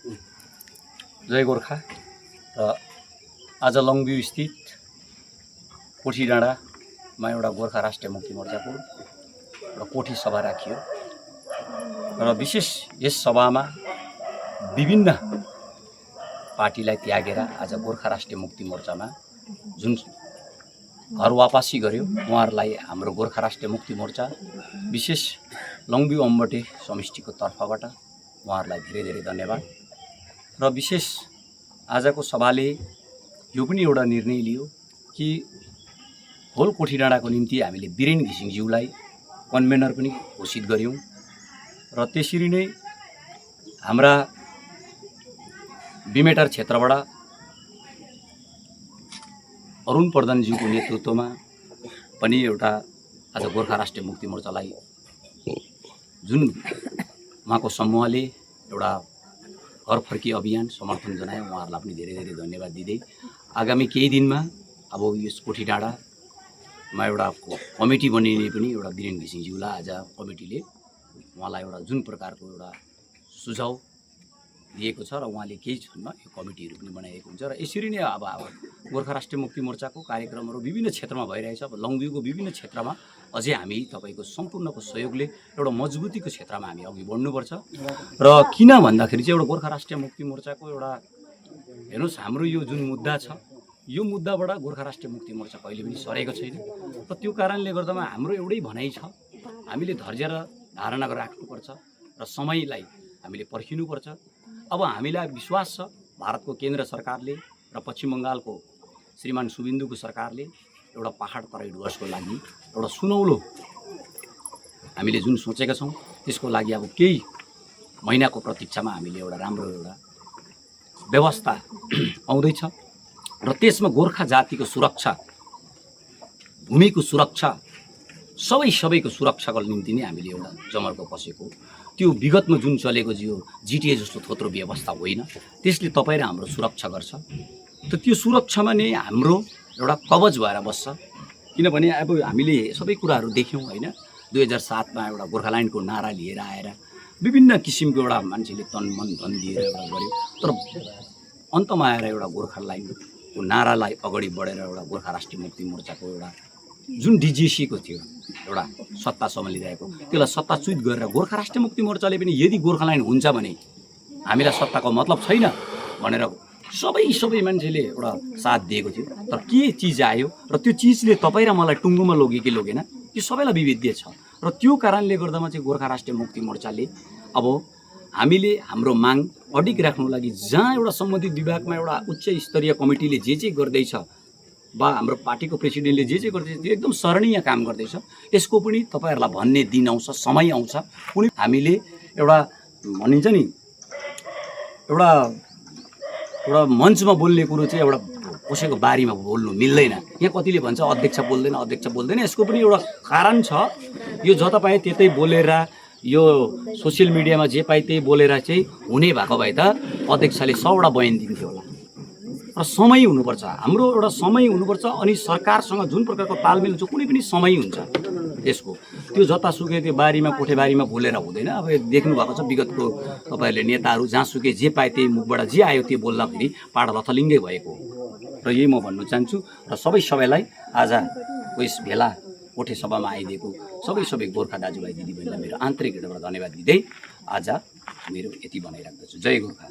जय गोर्खा। र आज लङब्यू स्थित कोठी डाँडामा एउटा गोर्खा राष्ट्रिय मुक्ति मोर्चाको एउटा कोठी सभा राखियो र विशेष यस सभामा विभिन्न पार्टीलाई त्यागेर आज गोर्खा राष्ट्रिय मुक्ति मोर्चामा जुन घर वापसी गर्यो उहाँहरूलाई हाम्रो गोर्खा राष्ट्रिय मुक्ति मोर्चा विशेष लङब्यू अम्बटे समष्टिको तर्फबाट उहाँहरूलाई धेरै धेरै धन्यवाद। र विशेष आजको सभाले यो पनि एउटा निर्णय लियो कि होल कोठी डाँडाको निम्ति हामीले बिरेन घिसिङज्यूलाई कन्भेनर पनि घोषित गर्यौं र त्यसरी नै हाम्रा बिमेटार क्षेत्रबाट अरुण प्रधानज्यूको नेतृत्वमा पनि एउटा आज गोर्खा राष्ट्रिय मुक्ति मोर्चालाई जुन उहाँको समूहले एउटा घर फर्की अभियान समर्थन जनायो उहाँहरूलाई पनि धेरै धेरै धन्यवाद दिँदै आगामी केही दिनमा अब यस कोठी डाँडामा एउटा कमिटी बनिने पनि एउटा बिरेन घिसिङज्यूलाई आज कमिटीले उहाँलाई एउटा जुन प्रकारको एउटा सुझाव दिएको छ र उहाँले केही छन्मा यो कमिटीहरू पनि बनाएको हुन्छ र यसरी नै अब गोर्खा राष्ट्रिय मुक्ति मोर्चाको कार्यक्रमहरू विभिन्न क्षेत्रमा भइरहेछ। अब लङब्यूको विभिन्न क्षेत्रमा अझै हामी तपाईको सम्पूर्णको सहयोगले एउटा मजबुतीको क्षेत्रमा हामी अघि बढ्नुपर्छ र किन भन्दाखेरि चाहिँ एउटा गोर्खा राष्ट्रिय मुक्ति मोर्चाको एउटा हेर्नुस् हाम्रो यो जुन मुद्दा छ यो मुद्दाबाट गोर्खा राष्ट्रिय मुक्ति मोर्चा कहिले पनि सरेको छैन र त्यो कारणले गर्दामा हाम्रो एउटै भनाइ छ हामीले धैर्य धारणा गरेर राख्नुपर्छ र समयलाई हामीले पर्खिनुपर्छ। अब हामीलाई विश्वास छ भारतको केन्द्र सरकारले र पश्चिम बङ्गालको श्रीमान सुविन्दुको सरकारले एउटा पहाड तराई डुवर्सको लागि एउटा सुनौलो हामीले जुन सोचेका छौँ त्यसको लागि अब केही महिनाको प्रतीक्षामा हामीले एउटा राम्रो एउटा व्यवस्था आउँदैछ र त्यसमा गोर्खा जातिको सुरक्षा भूमिको सुरक्षा सबैको सुरक्षाको निम्ति नै हामीले एउटा जमर्को कसेको त्यो विगतमा जुन चलेको जो जिटिए जस्तो थोत्रो व्यवस्था होइन त्यसले तपाईँ र हाम्रो सुरक्षा गर्छ त त्यो सुरक्षामा नै हाम्रो एउटा कवच भएर बस्छ। किनभने अब हामीले सबै कुराहरू देख्यौँ होइन 2007मा एउटा गोर्खाल्यान्डको नारा लिएर आएर विभिन्न किसिमको एउटा मान्छेले तन मन धन दिएर एउटा गर्यो तर अन्तमा आएर एउटा गोर्खाल्यान्डको नारालाई अगाडि बढेर एउटा गोर्खा राष्ट्रिय मुक्ति मोर्चाको एउटा जुन डिजिएसीको थियो एउटा सत्ता सम्हालिरहेको त्यसलाई सत्ताच्युत गरेर गोर्खा राष्ट्रिय मुक्ति मोर्चाले पनि यदि गोर्खाल्यान्ड हुन्छ भने हामीलाई सत्ताको मतलब छैन भनेर सबै मान्छेले एउटा साथ दिएको थियो। तर के चिज आयो र त्यो चिजले तपाईँ र मलाई टुङ्गोमा लग्यो कि लगेन यो सबैलाई विविध्य छ र त्यो कारणले गर्दामा चाहिँ गोर्खा राष्ट्रिय मुक्ति मोर्चाले अब हामीले हाम्रो माग अडिग राख्नुको लागि जहाँ एउटा सम्बन्धित विभागमा एउटा उच्च स्तरीय कमिटीले जे गर्दैछ वा हाम्रो पार्टीको प्रेसिडेन्टले जे गर्दैछ त्यो एकदम सराहनीय काम गर्दैछ। यसको पनि तपाईहरुलाई भन्ने दिन आउँछ समय आउँछ कुनै हामीले एउटा भनिन्छ नि एउटा मञ्चमा बोल्ने कुरो चाहिँ एउटा कसैको बारीमा बोल्नु मिल्दैन। यहाँ कतिले भन्छ अध्यक्ष बोल्दैन यसको पनि एउटा कारण छ। यो जता पाए त्यतै बोलेर यो सोसियल मिडियामा जे पाए त्यही बोलेर चाहिँ हुने भएको भए त अध्यक्षले 100वटा बयान दिन्थ्यो होला र समय हुनुपर्छ हाम्रो एउटा समय हुनुपर्छ अनि सरकारसँग जुन प्रकारको तालमेल हुन्छ कुनै पनि समय हुन्छ त्यसको त्यो जतासुकै त्यो बारीमा कोठेबारीमा बोलेर हुँदैन। अब देख्नु भएको छ विगतको तपाईहरुले नेताहरू जहाँसुकै जे पाए त्यही मुखबाट जे आयो त्यो बोल्दाखेरि पाड लथलिङ्गै भएको र यही म भन्न चाहन्छु र सबैलाई आज यस भेला कोठे सभामा आइदिएको सबै गोर्खा दाजुभाइ दिदीबहिनीलाई मेरो आन्तरिक हृदयबाट धन्यवाद दिँदै आज मेरो यति भनाइराख्दछु। जय गोर्खा।